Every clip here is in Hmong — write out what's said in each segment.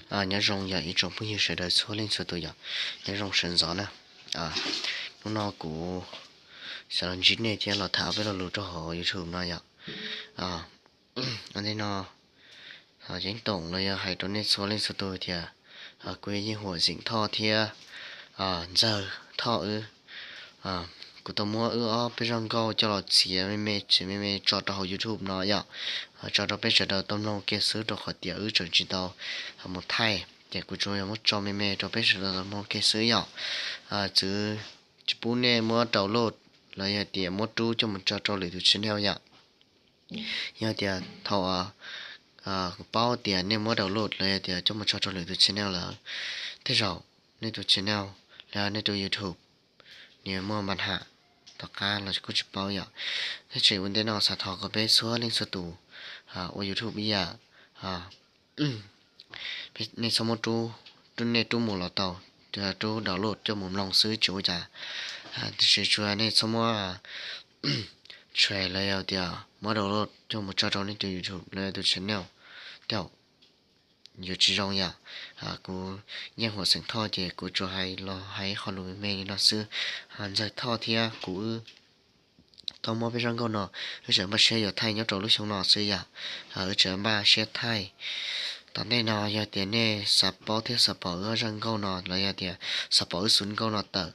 Nyob zoo yog ib tsoom phooj ywg sawv daws txhua leej txhua tus yom, nyob zoo sawv ntxov na. Hnub no kuv xav los ntsib nej thiab los tham peb lo lus rau hauv YouTube no yom. Ua ntej no yeej toom los yog hais rau nej txhua leej txhua tus tias kuv yog Yeej Huam Xeem Thoj thiab Ntxawg Thoj wb. Kuv tau muab wb ob peb zaj nkauj coj los txiav me me txiav me me tso rau hauv YouTube no yom, tso rau peb sawv daws tau mloog kiag xwb rau qhov tias wb tseem tsis tau mus thaij ces kuv tsuas yog muab tso me me rau peb sawv daws tau mloog kiag xwb yom. Txwv tsis pub nej muab download los yog tias muab rub coj mus tso rau lwm tus channel yom. Yog tias thaum kuv paub tias nej muab download los yog tias coj mus tso rau lwm tus channel lawm, tej zaum nej tus channel los yog nej tus YouTube nws muaj npa ham tom qab los kuj tsis paub yom. Tab sis ua ntej no xav thov kom peb txhua leej txhua tus ua YouTube ib yam nej txhob muab rub, nej rub mus los tau, rub download coj mus mloog xwb tsis ua cas. Tiam sis tsuas nej txhob muab share los yog tias muab download coj mus tso rau nej tus YouTube los yog tus channel, tej zaum yuav tsis zoo yom. Kuv Yeej Huam Xeem Thoj ces kuv tsuas hais los hais qhov lus me me li no xwb. Ntxawg Thoj thiab kuv wb tau muab peb zaj nkauj no, wb tseem npaj siab yuav thaij nyob rau lub xyoo no xwb yom. Wb tseem npaj siab thaij. Tom ntej no yog tias nej xav paub thiab xav pom wb zaj nkauj no los yog tias xav pom wb xub nkauj no tawm,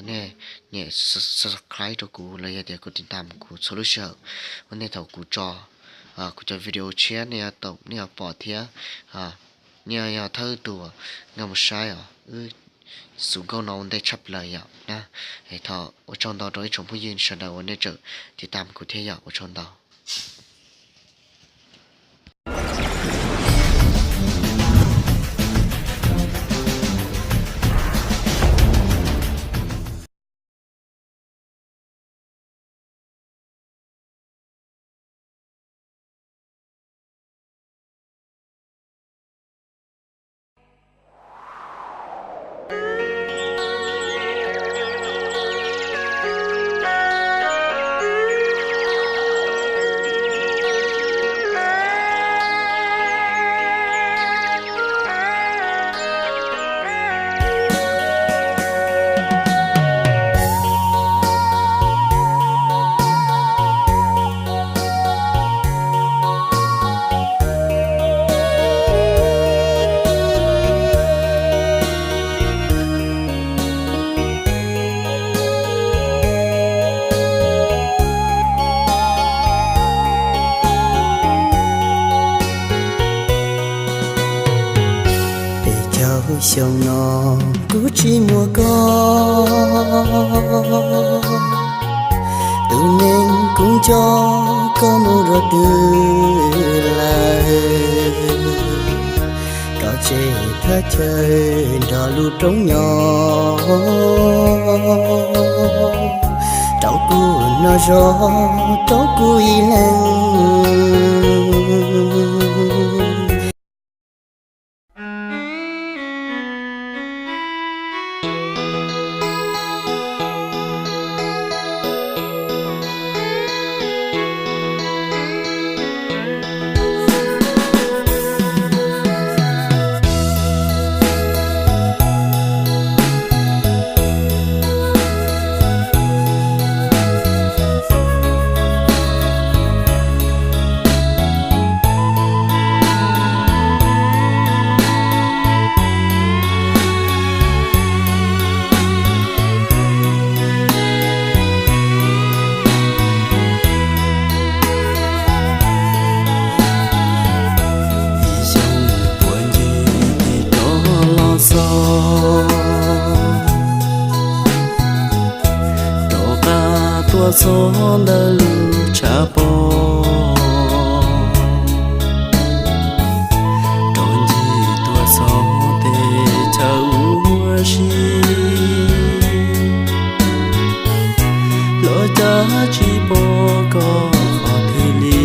nej nias subscribe rau kuv los yog tias kuv tiv tam kuv txhua lub sij hawm. Ua ntej thaum kuv tso kuv cov video tshiab nej yuav tau nej yuav pom thiab. Nej yog thawj tus nkag mus saib os, wb xub nkauj no ua ntej tshaj plaws yom na. Thov ua tsaug ntau rau ib tsoom phooj ywg sawv daws uas nej tseem tiv tam kuv thiab yom, ua tsaug ntau. Peb caug xyoo no kuv tsis muaj koj, tus neeg kuv nco koj mus rau twg lawm. Koj tseg thaj chaw nrog lub roob nyob, rau kuv noj zog rau kuv ib leeg. Ib xyoos puag ncig rov los xauj, rov qab tuaj txog ntawm lub tshav pob, rov ncig tuaj txog teb chaws ua si, los cas tsis pom koj qhov twg li.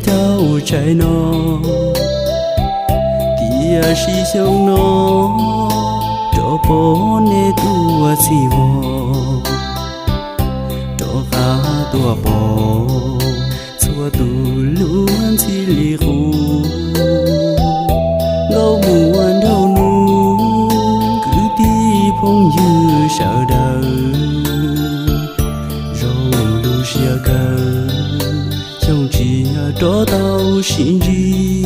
caug tsaim no, tiam sis xyoo no rov pom nej tuaj txhij vog, rov qab tuaj pom txhua tus lub ntxhi li qub. Nkauj muam nraug nus, kwv tij phooj ywg sawv daws, zoo lub siab kawg, xyoo tsis yog rov tau sib ntsib.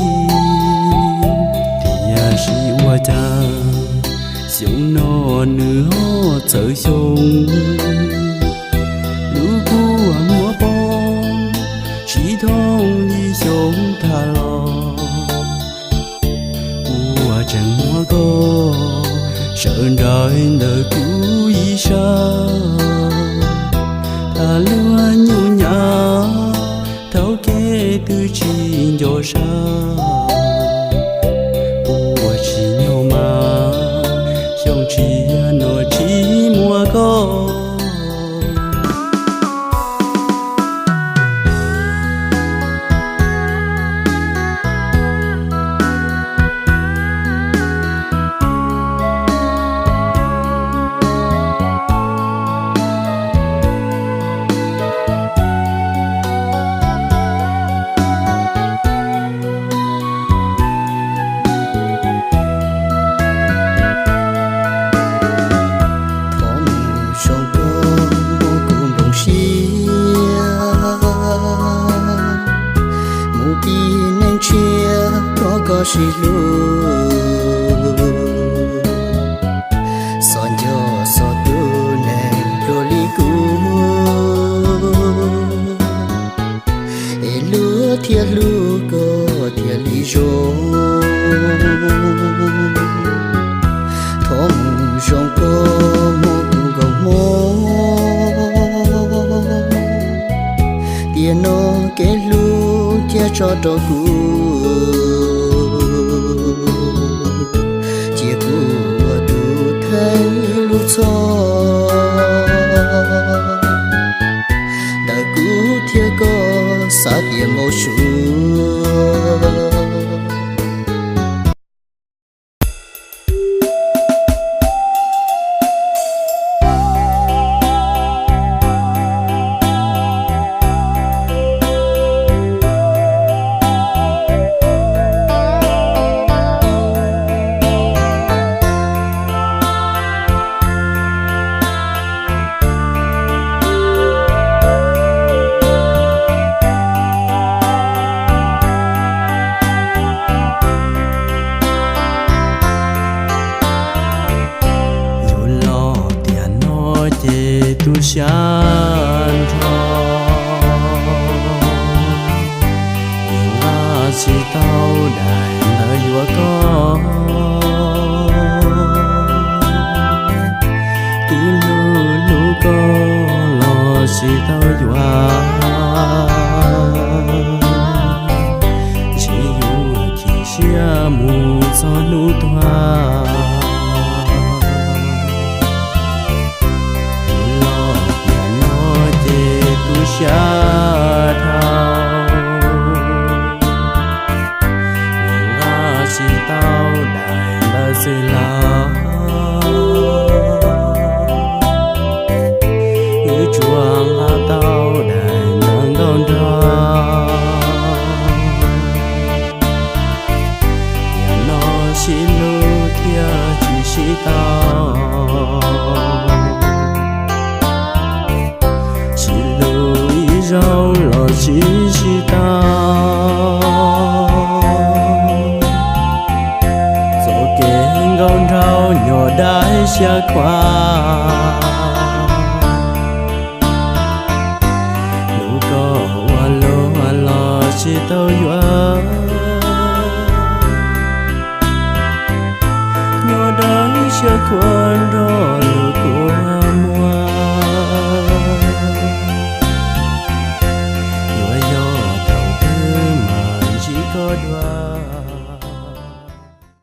Tiam sis ua cas xyoo no nws ho txawv xyoo, lub kua muag poob tsis thooj li xyoo tag los. Ua tseem muab koj sawv nraim ntawm kuv ib sab, tham luag nyuj nyam thaum kev twb tsis nco sab. Ua tsis nyob mas xyoo tsis yog no tsis muaj koj. Thov mus zoo koj muab kuv nplooj siab, mus pib neej tshiab rau koj sib hlub. Txhob nco txog tus neeg dua li kuv, es luag thiaj hlub koj thiaj li zoo. Thov mus zoo koj muab kuv nkaus hmo, tiam no kev hlub thiaj tso rau kuv, cia kuv ua tus theej lub txhoj ntawm kuv thiab koj xav tias npau suav. Yuav los tiam no ces tu siab nrho, nqa tsis tau daim ntawv yuav koj. Twb hlub hlub koj los tsis tau yuav, ntshe yuav chim siab mus txog hnub tuag. Yuav los tiam no ces tu siab dhau, nqa tsis tau daim ntawv xwb los, wb tsuas nqa tau daim ntawv nkauj nraug. Tiam no sib hlub thiaj tsis sib tau, sib hlub ib zaug los tsis sib tau. Txoj kev nkauj nraug nyob dai siab khuav, hlub koj ua luaj los tsis tau yuav, nyob dai siab khuav nrog lub kua muag. Yuav yog thaum twg mam ntsib koj dua.